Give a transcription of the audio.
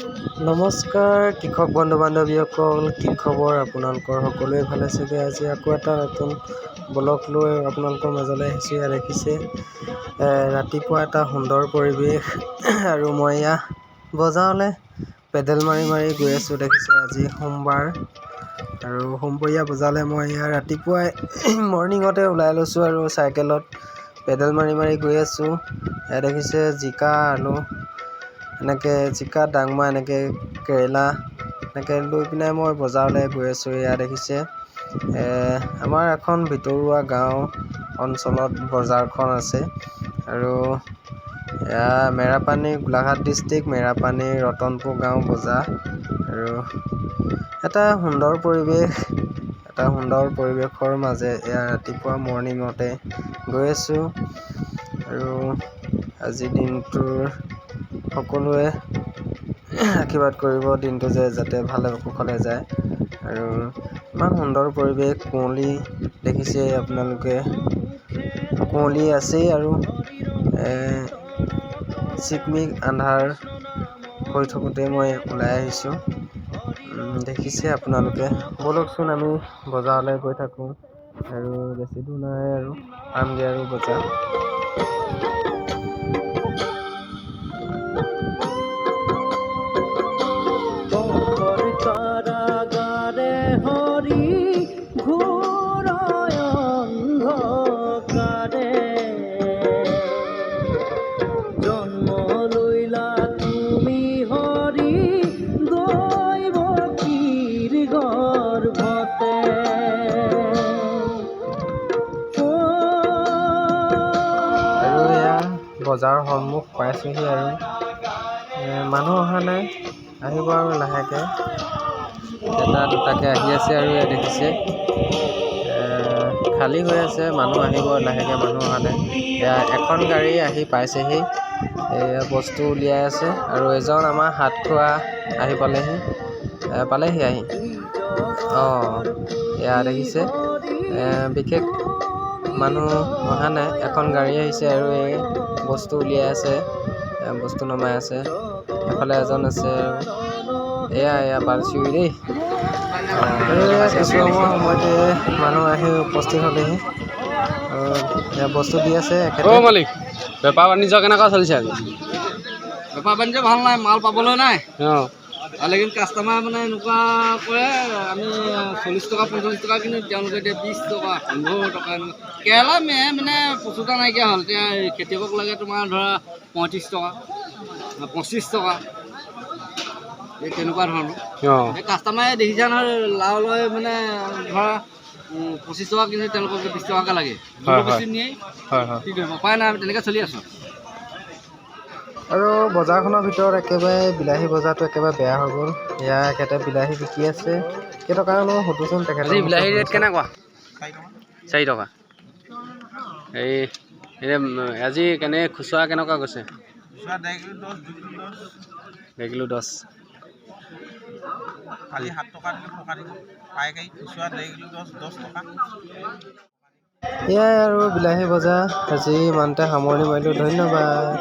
নমস্কাৰ কৃষক বন্ধু বান্ধৱীসকল, কি খবৰ আপোনালোকৰ? সকলোৱে ভালে চাগে। আজি আকৌ এটা নতুন ব্লগ লৈ আপোনালোকৰ মাজলৈ আহিছোঁ। ইয়াত দেখিছে ৰাতিপুৱা এটা সুন্দৰ পৰিৱেশ আৰু মই এয়া বজাৰলৈ পেডেল মাৰি মাৰি গৈ আছোঁ। দেখিছে আজি সোমবাৰ আৰু সোমবৰীয়া বজাৰলৈ মই এয়া ৰাতিপুৱাই মৰ্ণিঙতে ওলাই লৈছোঁ আৰু চাইকেলত পেডেল মাৰি মাৰি গৈ আছোঁ। এয়া দেখিছে জিকা, আলু, এনেকৈ জিকা, দাংমা, এনেকৈ কেৰেলা এনেকৈ লৈ পিনে মই বজাৰলৈ গৈ আছোঁ। এয়া দেখিছে আমাৰ এখন ভিতৰুৱা গাঁও অঞ্চলত বজাৰখন আছে আৰু এয়া মেৰাপানী, গোলাঘাট ডিষ্ট্ৰিক্ট, মেৰাপানী ৰতনপুৰ গাঁও বজাৰ। আৰু এটা সুন্দৰ পৰিৱেশ, এটা সুন্দৰ পৰিৱেশৰ মাজে এয়া ৰাতিপুৱা মৰ্ণিঙতে গৈ আছোঁ। আৰু আজিৰ দিনটোৰ সকলোৱে আশীৰ্বাদ কৰিব দিনটো যে যাতে ভালে কুশলে যায়। আৰু ইমান সুন্দৰ পৰিৱেশ, কুঁৱলী দেখিছে আপোনালোকে, কুঁৱলী আছেই আৰু চিকমিক আন্ধাৰ হৈ থাকোঁতে মই ওলাই আহিছোঁ। দেখিছে আপোনালোকে। ব'লকচোন আমি বজাৰলৈ গৈ থাকোঁ আৰু বেছি দূৰ নাই আৰু পামগৈ আৰু বজাৰ। কংসৰ কাৰাগাৰে হৰি ঘোৰ অন্ধকাৰে, জন্ম লৈলা তুমি হৰি দৈৱকীৰ গৰ্ভতে। আৰু এয়া বজাৰৰ সন্মুখ পাইছোঁহি আৰু মানুহ অহা নাই, আহিব আৰু লাহেকৈ। এটা দুটাকৈ আহি আছে আৰু এয়া দেখিছে খালী হৈ আছে, মানুহ আহিব লাহেকৈ, মানুহ অহা নাই। এয়া এখন গাড়ী আহি পাইছেহি, এয়া বস্তু উলিয়াই আছে আৰু এজন আমাৰ হাত খোৱা আহি পালেহি, পালেহি আহি। অঁ, এয়া দেখিছে বিশেষ মানুহ অহা নাই, এখন গাড়ী আহিছে আৰু এই বস্তু উলিয়াই আছে, বস্তু নমাই আছে। এফালে এজন আছে আৰু এয়া এয়া পাইছোহি দেই। আৰু এয়া কিছু সময়তে মানুহ আহি উপস্থিত হ'লেহি আৰু এয়া বস্তু দি আছে এখেতে। অ' মালিক, বেপাৰ বাণিজ্য কেনেকুৱা চলিছে আজি? বেপাৰ বাণিজ্য ভাল নাই, মাল পাবলৈ নাই। অঁ। আৰু লেকিন কাষ্টমাৰ মানে এনেকুৱা কৰে, আমি 40 টকা 45 টকা কিন্তু তেওঁলোকে এতিয়া 20 টকা 15 টকা এনেকুৱা। কেৰেলা মানে প্ৰচুৰতা নাইকিয়া হ'ল। এতিয়া খেতিয়কক লাগে তোমাৰ ধৰা 35 টকা 25 টকা এই তেনেকুৱা ধৰণৰ। অঁ। এই কাষ্টমাৰে দেখিছা নহয়, লাও লৈ মানে ধৰা 25 টকা কিন্তু তেওঁলোকক 20 টকাকৈ লাগে। হয়। বেছি নিয়ে। হয় হয়। কি কৰিব, উপায় নাই, আমি তেনেকৈ চলি আছোঁ। আৰু বজাৰখনৰ ভিতৰত একেবাৰে বিলাহী বজাৰটো একেবাৰে বেয়া হৈ গ'ল। এয়া এখেতে বিলাহী বিকি আছে, কেইটকানো সুধোচোন তেখেতৰ আজি মুখত বিলাহী ৰেট শুনিছোঁ। কেনেকুৱা? 4 টকা। এই এতিয়া আজি কেনে খুচুৰা কেনেকুৱা গৈছে? 1.5 কিলো 10। কালি 7 টকা দিলোঁ, টকা দিলোঁ পাইকাৰী খুচুৰা 1.5 কিলো 10 10 টকা। এয়াই আৰু বিলাহী বজাৰ আজি ইমানতে সামৰণি মাৰিলোঁ। ধন্যবাদ।